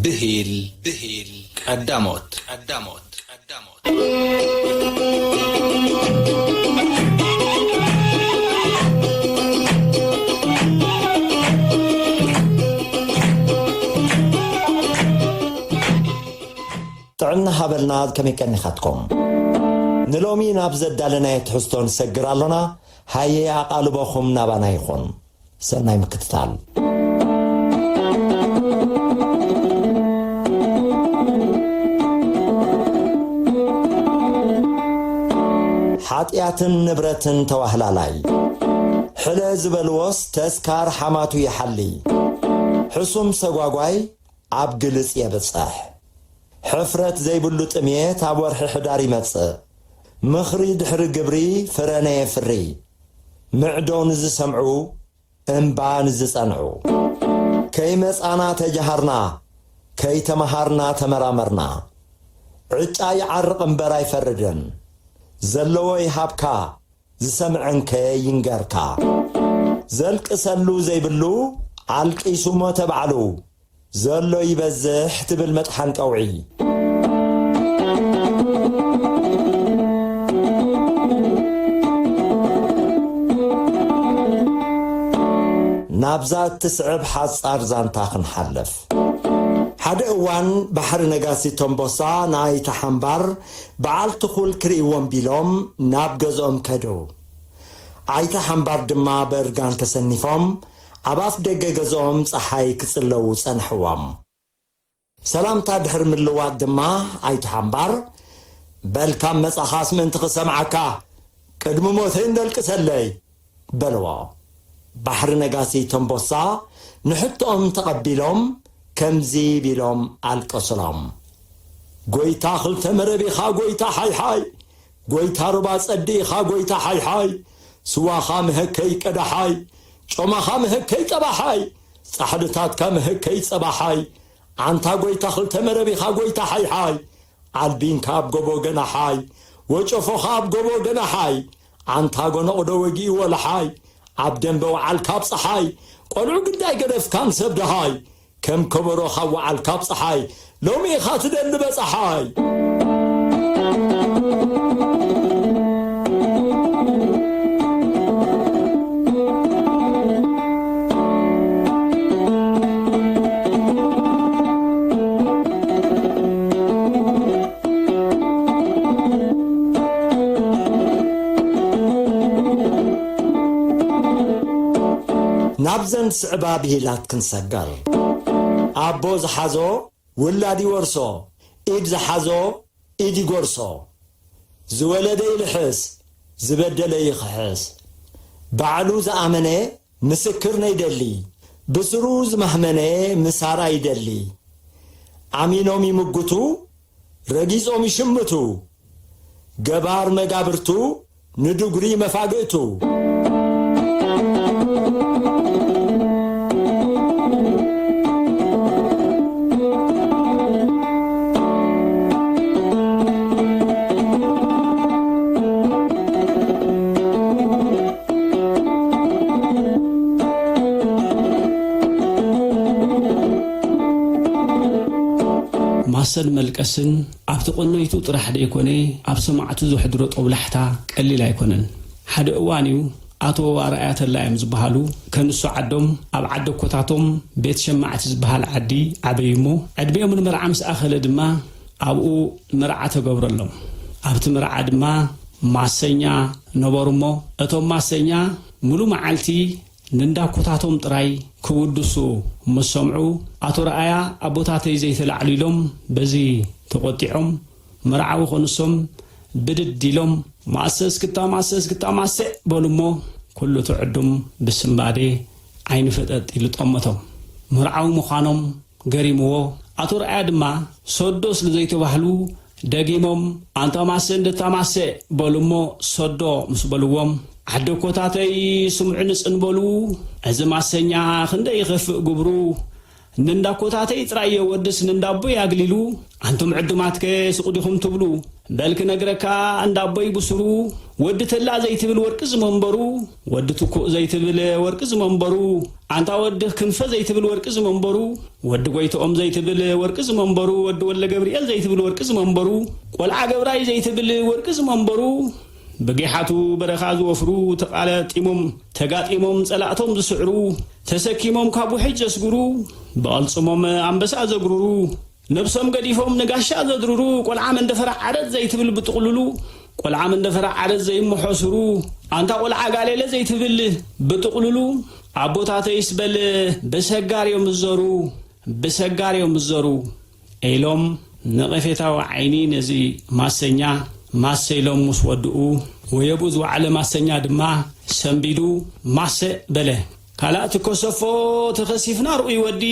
ብሂል ብሂል ቀዳሞት ቀዳሞት ቀዳሞት። ጥዕና ሃበልና፣ ከመይ ቀኒኻትኩም? ንሎሚ ናብ ዘዳለናዮ ትሕዝቶ ንሰግር ኣሎና። ሃየ ኣቓልቦኹም ናባና ይኹን። ሰናይ ምክትታል። ሓጢኣትን ንብረትን ተዋህላላይ። ሕለ ዝበልዎስ ተስካር ሓማቱ ይሓሊ። ሕሱም ሰጓጓይ ኣብ ግልጽ የብጽሕ። ሕፍረት ዘይብሉ ጥሜት ኣብ ወርሒ ሕዳር ይመጽእ። ምኽሪ ድሕሪ ግብሪ ፍረ ነየፍሪ። ምዕዶ ንዝሰምዑ እምባ ንዝጸንዑ። ከይመጻና ተጃሃርና፣ ከይተመሃርና ተመራመርና። ዕጫ ይዓርቕ እምበር ኣይፈርድን። ዘለዎ ይሃብካ፣ ዝሰምዐንከ ይንገርካ። ዘልቅሰሉ ዘይብሉ ኣልቂሱ ሞተ ባዕሉ። ዘሎ ይበዝሕ ትብል መጥሓን ቀውዒ። ናብዛ እትስዕብ ሓጻር ዛንታ ክንሓልፍ። ሓደ እዋን ባሕሪ ነጋሲ ቶምቦሳ ንኣይተ ሓምባር በዓል ትኹል ክርእይዎም ቢሎም ናብ ገዝኦም ከዱ። ኣይተ ሓምባር ድማ በእርጋን ተሰኒፎም ኣብ ኣፍ ደገ ገዝኦም ጸሓይ ክጽለዉ ጸንሕዎም። ሰላምታ ድሕሪ ምልዋጥ ድማ ኣይተ ሓምባር፣ "በል ካብ መጻኻስ ምእንቲ ክሰምዓካ፣ ቅድሚ ሞተይ እንደልቅሰለይ" በልዎ። ባሕሪ ነጋሲ ቶምቦሳ ንሕቶኦም ተቐቢሎም ከምዚ ቢሎም ኣልቀሱሎም። "ጎይታ ክልተ መረብ ኢኻ ጎይታ ሓይሓይ፣ ጎይታ ሩባ ጸዲ ኢኻ ጎይታ ሓይሓይ፣ ስዋኻ መሀከይ ቀዳሓይ፣ ጮማኻ መሀከይ ጠባሓይ፣ ጻሕልታትካ መሀከይ ጸባሓይ፣ ኣንታ ጎይታ ክልተ መረብ ኢኻ ጎይታ ሓይሓይ፣ ኣልቢንካ ኣብ ጎቦ ገናሓይ፣ ወጨፎኻ ኣብ ጎቦ ገናሓይ፣ ኣንታ ጎኖቕዶ ወጊኡ ወላሓይ፣ ኣብ ደንበ ወዓል ካብ ጸሓይ፣ ቆልዑ ግዳይ ገደፍካን ሰብ ደሃይ፣ ከም ከበሮ ካብ ወዓል ካብ ጸሓይ፣ ሎሚ ኢኻ ትደሊ በጻሓይ." ናብዘን ስዕባ ብሂላት ክንሰገር። ኣቦ ዝሓዞ ውላድ ይወርሶ፣ ኢድ ዝሓዞ ኢድ ይጎርሶ። ዝወለደ ይልሕስ፣ ዝበደለ ይኽሕስ። ባዕሉ ዝኣመነ ምስክር ነይደሊ፣ ብስሩ ዝማህመነ ምሳራ ይደሊ። ኣሚኖም ይምጉቱ፣ ረጊጾም ይሽምቱ። ገባር መጋብርቱ ንድጉሪ መፋግእቱ። ማሰን መልቀስን ኣብቲ ቆነይቱ ጥራሕ ደይኮነ፣ ኣብ ሰማዕቱ ዘሕድሮ ጦብላሕታ ቀሊል ኣይኮነን። ሓደ እዋን እዩ፣ ኣቶ ኣርኣያ ተላ እዮም ዝበሃሉ፣ ከንሱ ዓዶም ኣብ ዓዲ ኣኮታቶም ቤት ሸማዕቲ ዝበሃል ዓዲ ዓበዩ እሞ፣ ዕድሚኦም ንመርዓ ምስ ኣኸለ ድማ ኣብኡ መርዓ ተገብረሎም። ኣብቲ መርዓ ድማ ማሰኛ ነበሩ እሞ፣ እቶም ማሰኛ ሙሉ መዓልቲ ንእንዳ ኣኮታቶም ጥራይ ክውድሱ ምስ ሰምዑ፣ ኣቶ ረኣያ ኣቦታተይ ዘይተላዕሉ ኢሎም በዚ ተቖጢዖም፣ መርዓዊ ከንሶም ብድድ ኢሎም፣ "ማሰ እስክታ፣ ማሰ እስክታ፣ ማሰ!" በሉ እሞ፣ ኩሉ እቲ ዕዱም ብስንባዴ ዓይኒ ፈጠጥ ኢሉ ጠመቶም። መርዓዊ ምዃኖም ገሪምዎ፣ ኣቶ ረኣያ ድማ ሶዶ ስለ ዘይተባህሉ፣ ደጊሞም፣ "ኣንታ ማሰ እንድታ ማሰ!" በሉ እሞ፣ ሶዶ ምስ በልዎም፣ "ዓዲ ኣኮታተይ ስምዑኒ ጽን በሉ፣ እዚ ማሰኛ ክንደይ ይኸፍእ ግብሩ፣ ንእንዳ ኣኮታተይ ጥራይ እየ ወድስ ንእንዳ ኣቦይ ኣግሊሉ፣ ኣንቱም ዕዱማትከ ስቕ ዲኹም ትብሉ?" በል ክነግረካ እንዳ ኣቦይ ብሱሩ፣ ወዲ ተላ ዘይትብል ወርቂ ዝመንበሩ፣ ወዲ ትኩእ ዘይትብል ወርቂ ዝመንበሩ፣ ኣንታ ወዲ ክንፈ ዘይትብል ወርቂ ዝመንበሩ፣ ወዲ ጎይትኦም ዘይትብል ወርቂ ዝመንበሩ፣ ወዲ ወልደ ገብርኤል ዘይትብል ወርቂ ዝመንበሩ፣ ቆልዓ ገብራይ ዘይትብል ወርቂ ዝመንበሩ፣ ብጊሓቱ በረኻ ዝወፍሩ፣ ተቓለጢሞም ተጋጢሞም ጸላእቶም ዝስዕሩ፣ ተሰኪሞም ካብ ውሕጅ ዘስግሩ፣ ብቐልጽሞም ኣንበሳ ዘጉርሩ፣ ነብሶም ገዲፎም ንጋሻ ዘድርሩ፣ ቆልዓ መንደፈራ ዓረት ዘይትብል ብጥቕልሉ፣ ቆልዓ መንደፈራ ዓረት ዘይመሖስሩ፣ ኣንታ ቆልዓ ጋሌለ ዘይትብል ብጥቕልሉ፣ ኣቦታተይስ በል ብሰጋር እዮም ዝዘሩ፣ ብሰጋር እዮም ዝዘሩ ኢሎም ነቐፌታዊ ዓይኒ ነዚ ማሰኛ ማሰ ኢሎም ምስ ወድኡ፣ ወየብኡ ዝወዓለ ማሰኛ ድማ ሰንቢዱ ማሰ በለ። ካልኣት ከሰፎ ተኸሲፍና ርኡይ ወዲ፣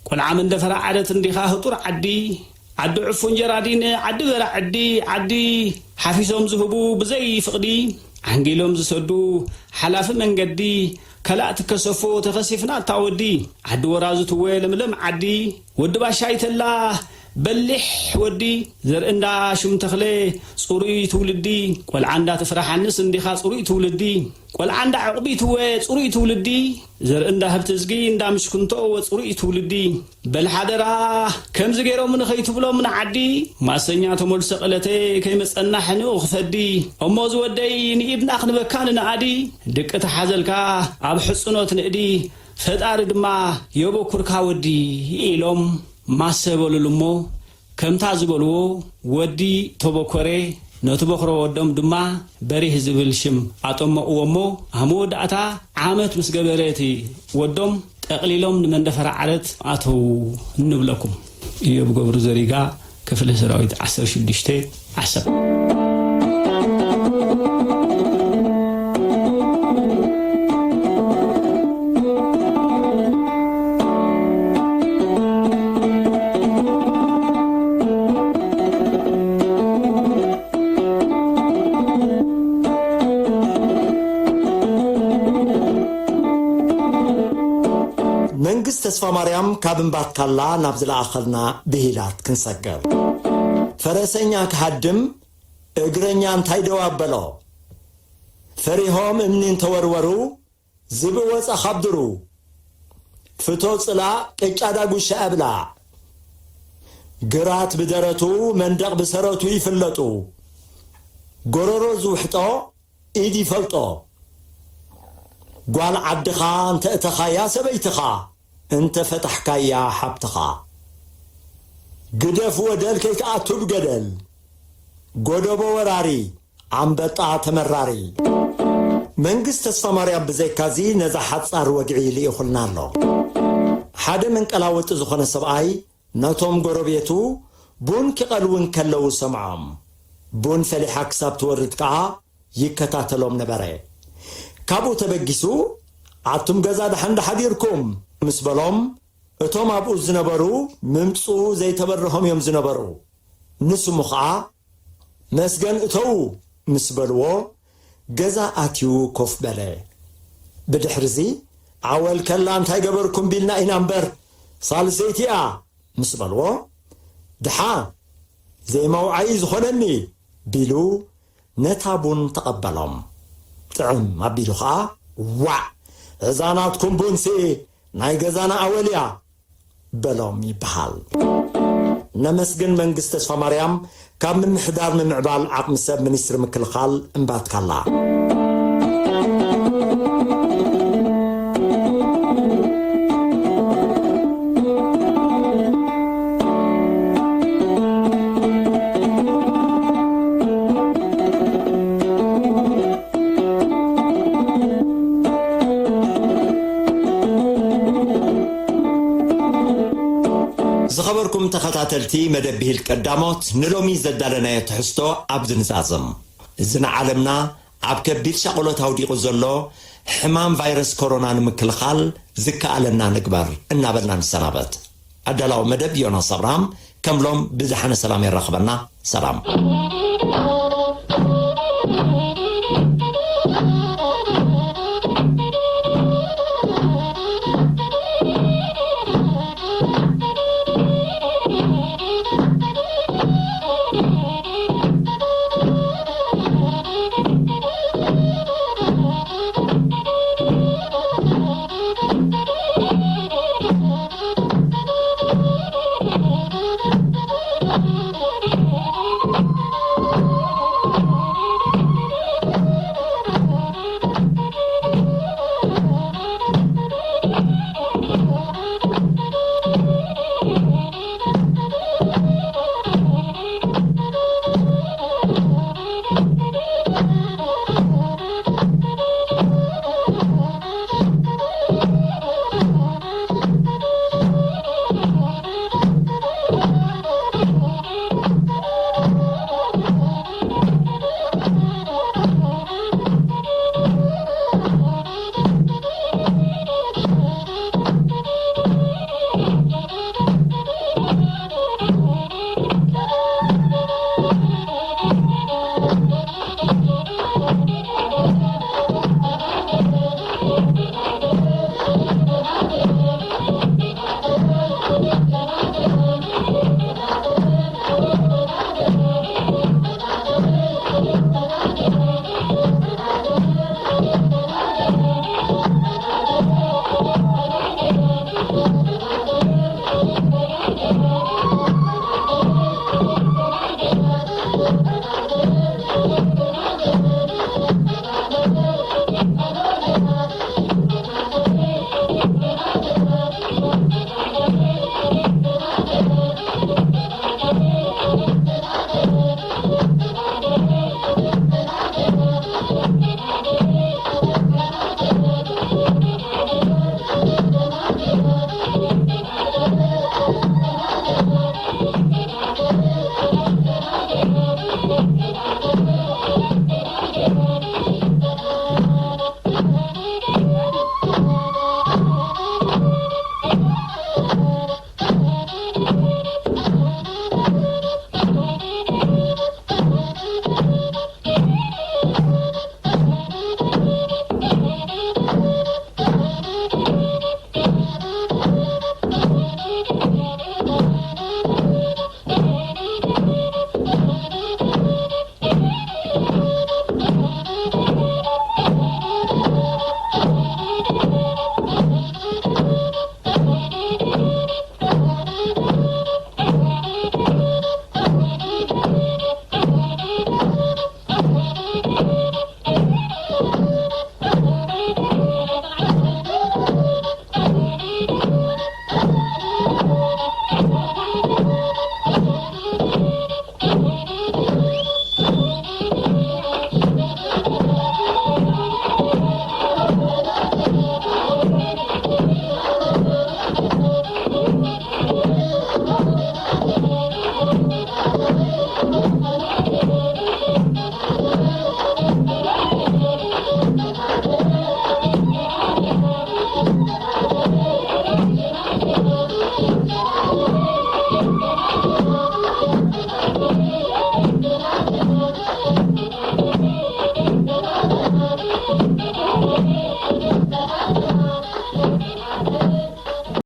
ቆልዓ መንደፈራ ዓረት እንዲኻ ህጡር ዓዲ፣ ዓዲ ዕፉን ጀራዲን፣ ዓዲ በራ ዕዲ፣ ዓዲ ሓፊሶም ዝህቡ ብዘይ ፍቕዲ፣ ዓንጊሎም ዝሰዱ ሓላፊ መንገዲ፣ ካልኣት ከሰፎ ተኸሲፍና እታ ወዲ፣ ዓዲ ወራዙ ትወ ለምለም ዓዲ፣ ወዲ ባሻይ ተላ በሊሕ ወዲ፣ ዘርኢ እንዳ ሽም ተኽለ ጽሩይ ትውልዲ፣ ቆልዓ እንዳ ተፈራ ሓንስ እንዲኻ ጽሩይ ትውልዲ፣ ቆልዓ እንዳ ዕቕቢ ትወ ጽሩይ ትውልዲ፣ ዘርኢ እንዳ ሃብተዝጊ እንዳ ምሽኩንቶ ወ ጽሩይ ትውልዲ። በል ሓደራ፣ ከምዚ ገይሮም ንኸይትብሎም ንዓዲ፣ ማሰኛ ተመልሶ ቀለተ ከይመጸና ሕንኡ ክፈዲ። እሞ ዝወደይ ንኢድና ክንበካ ንነኣዲ፣ ድቂ ተሓዘልካ ኣብ ሕጽኖት ንእዲ፣ ፈጣሪ ድማ የበኩርካ ወዲ ኢሎም ማሰ በሉሉ እሞ፣ ከምታ ዝበልዎ ወዲ ተበኮረ፣ ነቲ በኩረ ወዶም ድማ በሪህ ዝብል ሽም ኣጠመቕዎ እሞ፣ ኣብ መወዳእታ ዓመት ምስ ገበረ እቲ ወዶም ጠቕሊሎም ንመንደፈራ ዓረት ኣተዉ እንብለኩም። ኢዮብ ገብሩ ዘሪጋ፣ ክፍለ ሰራዊት ዓሰርተ ሽዱሽተ ዓሰብ። መንግስት ተስፋ ማርያም ካብ እምባትካላ ናብ ዝለኣኸልና ብሂላት ክንሰግር። ፈረሰኛ ክሃድም እግረኛ እንታይ ደው ኣበሎ? ፈሪሆም እምኒ እንተወርወሩ፣ ዝብኢ ወጻ ካብ ድሩ። ፍቶ ጽላእ ቅጫ ዳጉሻ እብላዕ። ግራት ብደረቱ መንደቕ ብሰረቱ ይፍለጡ። ጎረሮ ዝውሕጦ ኢድ ይፈልጦ። ጓል ዓድኻ እንተ እተኻያ ሰበይትኻ፣ እንተ ፈታሕካያ ሓብትኻ። ግደፍ ወደል ከይትኣቱ ብገደል። ጎደቦ ወራሪ፣ ኣንበጣ ተመራሪ። መንግስት ተስፋ ማርያም ብዘይካዚ ነዛ ሓጻር ወግዒ ልኢኹልና ኣሎ። ሓደ መንቀላወጢ ዝኾነ ሰብኣይ ነቶም ጎረቤቱ ቡን ኪቐልዉ እንከለዉ ሰምዖም። ቡን ፈሊሓ ክሳብ ትወርድ ከኣ ይከታተሎም ነበረ። ካብኡ ተበጊሱ፣ "ኣቱም ገዛ ደሓን ዶ ሓዲርኩም?" ምስ በሎም፣ እቶም ኣብኡ ዝነበሩ ምምጽኡ ዘይተበርሆም እዮም ዝነበሩ። ንስሙ ኸኣ፣ "መስገን እተዉ" ምስ በልዎ፣ ገዛ ኣትዩ ኮፍ በለ። ብድሕርዚ፣ "ዓወል ከላ እንታይ ገበርኩም ቢልና ኢና እምበር፣ ሳልሰይቲ እያ" ምስ በልዎ፣ "ድሓን ዘይመውዓዪ ዝኾነኒ" ቢሉ ነታ ቡን ተቐበሎም። ጥዕም ኣቢሉ ኸኣ፣ "ዋዕ! እዛ ናትኩም ቡንሲ ናይ ገዛና ኣወል እያ" በሎም ይበሃል። ነመስግን መንግስት ተስፋ ማርያም ካብ ምምሕዳር ምምዕባል ዓቕሚ ሰብ ሚኒስትሪ ምክልኻል እምባትካላ። ዝኸበርኩም ተኸታተልቲ መደብ ብሂል ቀዳሞት፣ ንሎሚ ዘዳለናዮ ትሕዝቶ ኣብዚ ንዛዝም። እዚ ንዓለምና ኣብ ከቢድ ሻቕሎት ኣውዲቑ ዘሎ ሕማም ቫይረስ ኮሮና ንምክልኻል ዝከኣለና ንግበር እናበልና ንሰናበት። ኣዳላዊ መደብ ዮናስ ኣብርሃም፣ ከም ሎም ብዝሓነ ሰላም የራኽበና። ሰላም።